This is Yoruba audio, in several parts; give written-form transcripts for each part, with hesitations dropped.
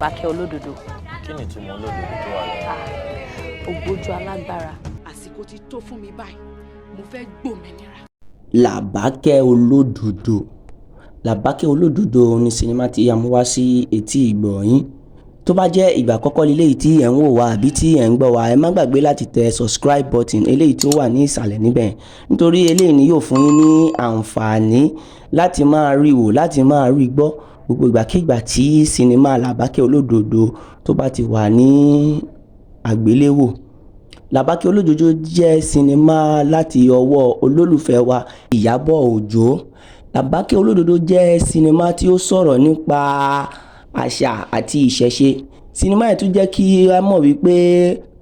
Làbákẹ́ Olódodo. Kí ni ìtumọ̀ olódodo tó wà lẹ́yìn? Ògbójú alágbára. Àsìkò ti tó fún mi báyìí, mo fẹ́ gbòmìnira. Làbákẹ́ Olódodo. Làbákẹ́ Olódodo ní sinimá tí a mú wá sí etí ìgbọ̀ yín. Tó bá jẹ́ ìgbà àkọ́kọ́ leléyìí tí ẹ̀ ń wò wá àbí tí ẹ̀ ń gbọ́ wá, ẹ má gbàgbé láti tẹ subscribe button eléyìí tí ó wà ní ìsàlẹ̀ níbẹ̀, nítorí eléyìí ni yóò fún yín ní àǹfààní láti máa rí wò, láti máa rí gbọ́ gbogbo ìgbàkígbà tí sinimá Làbákẹ́ Olódodo tó bá ti wà ní àgbéléwò. Làbákẹ́ Olódodo jẹ́ sinimá láti ọwọ́ olólùfẹ́ wa Ìyábọ̀ Òjó. Làbákẹ́ Olódodo jẹ́ sinimá tí ó sọ̀rọ̀ nípa àṣà àti ìṣẹ̀ṣe. Sinimá yìí tún jẹ́ kí a mọ̀ wípé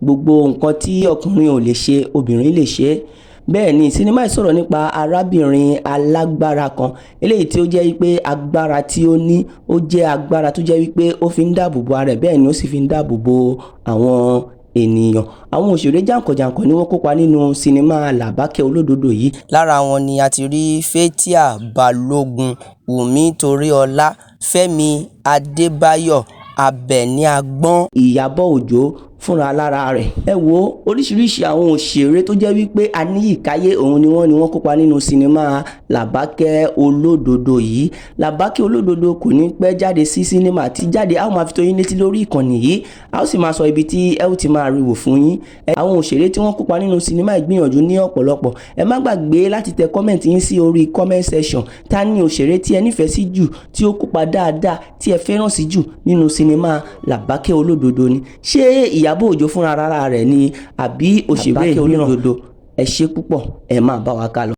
gbogbo nǹkan tí ọkùnrin ò lè ṣe, obìnrin lè ṣe é. Bẹ́ẹ̀ ni sinimá yìí sọ̀rọ̀ nípa arábìnrin alágbára kan, eléyìí tí ó jẹ́ wípé agbára tí ó ní, ó jẹ́ agbára tó jẹ́ wípé ó fi ń dáàbò bo ara ẹ̀, bẹ́ẹ̀ ni ó sì fi ń dáàbò bo àwọn ènìyàn. Àwọn òṣèré jàǹkànjàǹkàn ni wọ́n kópa nínú sinimá Làbákẹ́ Olódodo yìí. Lára wọn ni a ti rí Fathia Balogun, Wùmí Toríọlá, Fẹ́mi Adébáyọ̀, Àbẹ̀ní Agbọ́n, Ìyábọ̀ Òjó fúnra lára rẹ̀. Ẹ wo oríṣiríṣi àwọn òṣèré tó jẹ́ wípé aníyìkáyé òun ni wọ́n kópa nínú sinimá Làbákẹ́ Olódodo yìí. Làbákẹ́ Olódodo kò ní pẹ́ jáde sí sinimá tí jáde, a ó máa fi tó yín létí lórí ìkànnì yìí, a ó sì máa sọ ibi tí ẹ ó ti máa rí wò fún yín. Àwọn òṣèré tí wọ́n kópa nínú sinimá yìí gbìyànjú ní ọ̀pọ̀lọpọ̀. Ẹ má gbàgbé láti tẹ comment yín sí orí comment section. Ta ni òṣèré tí ẹ nífẹ̀ẹ́ sí jù, tí ó kópa dáadáa, tí ẹ fẹ́ràn sí jù nínú sinimá Làbákẹ́ Olódodo ni? Ṣé Ìyábọ̀ Òjó fúnra rárá rẹ̀ ni àbí òṣèré mìíràn? Olódodo. Ẹ ṣé púpọ̀, ẹ máa bá wa ká lọ.